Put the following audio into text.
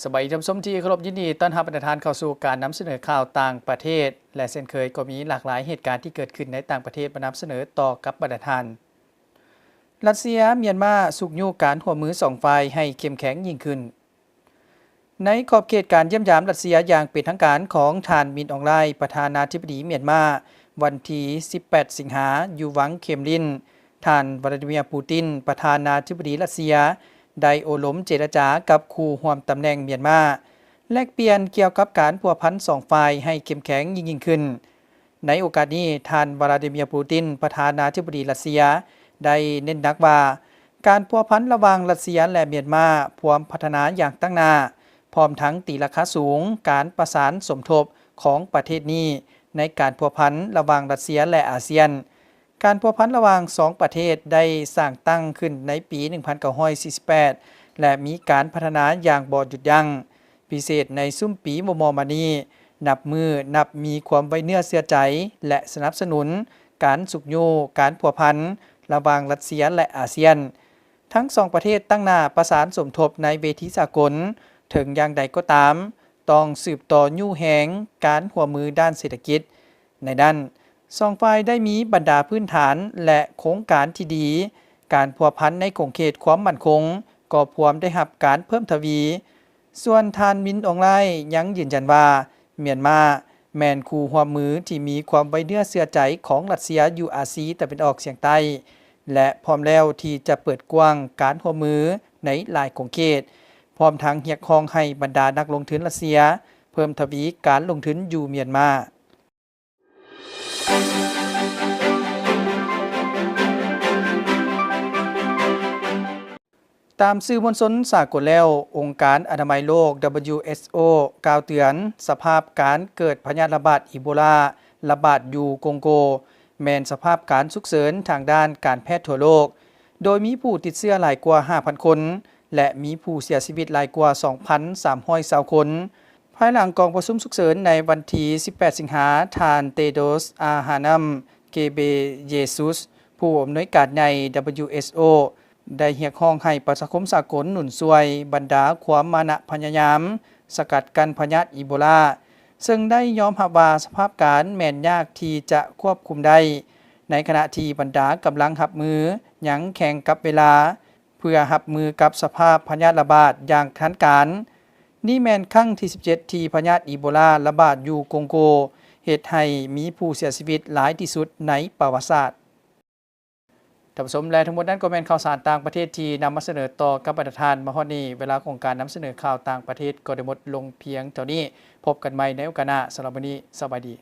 ສະບາຍດີທ່ານຜູ້ຊົມທີ່ເຄົາລົບ, ຍິນດີຕ້ອນຮັບບັນດາທ່ານເຂົ້າສູ່ການນຳສະເໜີຂ່າວຕ່າງປະເທດ ແລະ ເຊັ່ນເຄີຍກໍມີຫຼາກຫຼາຍເຫດການທີ່ເກີດຂຶ້ນໃນຕ່າງປະເທດມານຳສະເໜີຕໍ່ກັບບັນດາທ່ານ. ຣັດເຊຍ-ມຽນມາຊຸກຍູ້ການຮ່ວມມືສອງຝ່າຍໃຫ້ເຂັ້ມແຂງຍິ່ງຂຶ້ນ. ໃນຂອບເຂດການຢ້ຽມຢາມຣັດເຊຍຢ່າງເປັນທາງການຂອງທ່ານ ມິນ ອອງ ລາຍ ປະທານາທິບໍດີມຽນມາ ວັນທີສິບແປດ ສິງຫາ ຢູ່ວັງເຄມລິນ, ທ່ານ ວລາດີເມຍ ປູຕິນ ປະທານາທິບໍດີຣັດເຊຍ ໄດ້ໂອ້ລົມເຈລະຈາກັບຄູ່ຮ່ວມຕຳແໜ່ງມຽນມາ, ແລກປ່ຽນກ່ຽວກັບການພົວພັນສອງຝ່າຍໃຫ້ເຂັ້ມແຂງຍິ່ງໆຂຶ້ນ. ໃນໂອກາດນີ້, ທ່ານ ວລາດີເມຍ ປູຕິນ ປະທານາທິບໍດີຣັດເຊຍ ໄດ້ເນັ້ນໜັກວ່າ ການພົວພັນລະຫວ່າງຣັດເຊຍ ແລະ ມຽນມາ ພວມພັດທະນາຢ່າງຕັ້ງໜ້າ, ພ້ອມທັງຕີລາຄາສູງການປະສານສົມທົບຂອງປະເທດນີ້ໃນການພົວພັນລະຫວ່າງຣັດເຊຍ ແລະ ອາຊຽນ. ການພົວພັນລະຫວ່າງສອງປະເທດໄດ້ສ້າງຕັ້ງຂຶ້ນໃນປີໜຶ່ງພັນເກົ້າຮ້ອຍສີ່ສິບແປດ ແລະ ມີການພັດທະນາຢ່າງບໍ່ຢຸດຢັ້ງ, ພິເສດໃນຊຸມປີມໍ່ໆມານີ້, ນັບມື້ນັບມີຄວາມໄວ້ເນື້ອເຊື່ອໃຈ ແລະ ສະໜັບສະໜູນການຊຸກຍູ້ການພົວພັນລະຫວ່າງຣັດເຊຍ ແລະ ອາຊຽນ. ທັງສອງປະເທດຕັ້ງໜ້າປະສານສົມທົບໃນເວທີສາກົນ. ເຖິງຢ່າງໃດກໍຕາມ, ຕ້ອງສືບຕໍ່ຍູ້ແຮງການຮ່ວມມືດ້ານເສດຖະກິດ. ໃນນັ້ນ, ສອງຝ່າຍໄດ້ມີບັນດາພື້ນຖານ ແລະ ໂຄງການທີ່ດີ, ການພົວພັນໃນຂົງເຂດຄວາມໝັ້ນຄົງກໍພວມໄດ້ຮັບການເພີ່ມທະວີ. ສ່ວນທ່ານ ມິນ ອອງ ລາຍ ຍັງຢືນຢັນວ່າ ມຽນມາແມ່ນຄູ່ຮ່ວມມືທີ່ມີຄວາມໄວ້ເນື້ອເຊື່ອໃຈຂອງຣັດເຊຍຢູ່ອາຊີຕາເວັນອອກສຽງໃຕ້ ແລະ ພ້ອມແລ້ວທີ່ຈະເປີດກວ້າງການຮ່ວມມືໃນຫຼາຍຂົງເຂດ, ພ້ອມທັງຮຽກຮ້ອງໃຫ້ບັນດານັກລົງທຶນຣັດເຊຍເພີ່ມທະວີການລົງທຶນຢູ່ມຽນມາ. ຕາມສື່ມວນຊົນສາກົນແລ້ວ, ອົງການອະນາໄມໂລກ WHO ກ່າວເຕືອນ ສະພາບການເກີດພະຍາດລະບາດອີໂບລາລະບາດຢູ່ກົງໂກ ແມ່ນສະພາບການສຸກເສີນທາງດ້ານການແພດທົ່ວໂລກ, ໂດຍມີຜູ້ຕິດເຊື້ອຫຼາຍກວ່າຫ້າພັນຄົນ ແລະ ມີຜູ້ເສຍຊີວິດຫຼາຍກວ່າສອງພັນສາມຮ້ອຍຊາວຄົນ. ພາຍຫຼັງກອງປະຊຸມສຸກເສີນໃນວັນທີສິບແປດ ສິງຫາ, ທ່ານ ເຕໂດສ ອາຮານຳ ເກເບເຢຊຸສ ຜູ້ອຳນວຍການໃຫຍ່ WHO ໄດ້ຮຽກຮ້ອງໃຫ້ປະຊາຄົມສາກົນໜູນຊ່ວຍບັນດາຄວາມມານະພະຍາຍາມສະກັດກັ້ນພະຍາດອີໂບລາ, ເຊິ່ງໄດ້ຍອມຮັບວ່າສະພາບການແມ່ນຍາກທີ່ຈະຄວບຄຸມໄດ້, ໃນຂະນະທີ່ບັນດາກຳລັງຮັບມືຍັງແຂ່ງກັບເວລາ ເພື່ອຮັບມືກັບສະພາບພະຍາດລະບາດຢ່າງທັນການ. ນີ້ແມ່ນຄັ້ງທີສິບເຈັດ ທີ່ພະຍາດອີໂບລາລະບາດຢູ່ກົງໂກ, ເຮັດໃຫ້ມີຜູ້ເສຍຊີວິດຫຼາຍທີ່ສຸດໃນປະຫວັດສາດ. ທ່ານຜູ້ຊົມ ແລະ ທັງໝົດນັ້ນກໍແມ່ນຂ່າວສານຕ່າງປະເທດທີ່ນຳມາສະເໜີຕໍ່ກັບບັນດາທ່ານ. ມາຮອດນີ້, ເວລາຂອງການນຳສະເໜີຂ່າວຕ່າງປະເທດກໍໄດ້ໝົດລົງພຽງເທົ່ານີ້. ພົບກັນໃໝ່ໃນໂອກາດໜ້າ. ສຳລັບມື້ນີ້, ສະບາຍດີ.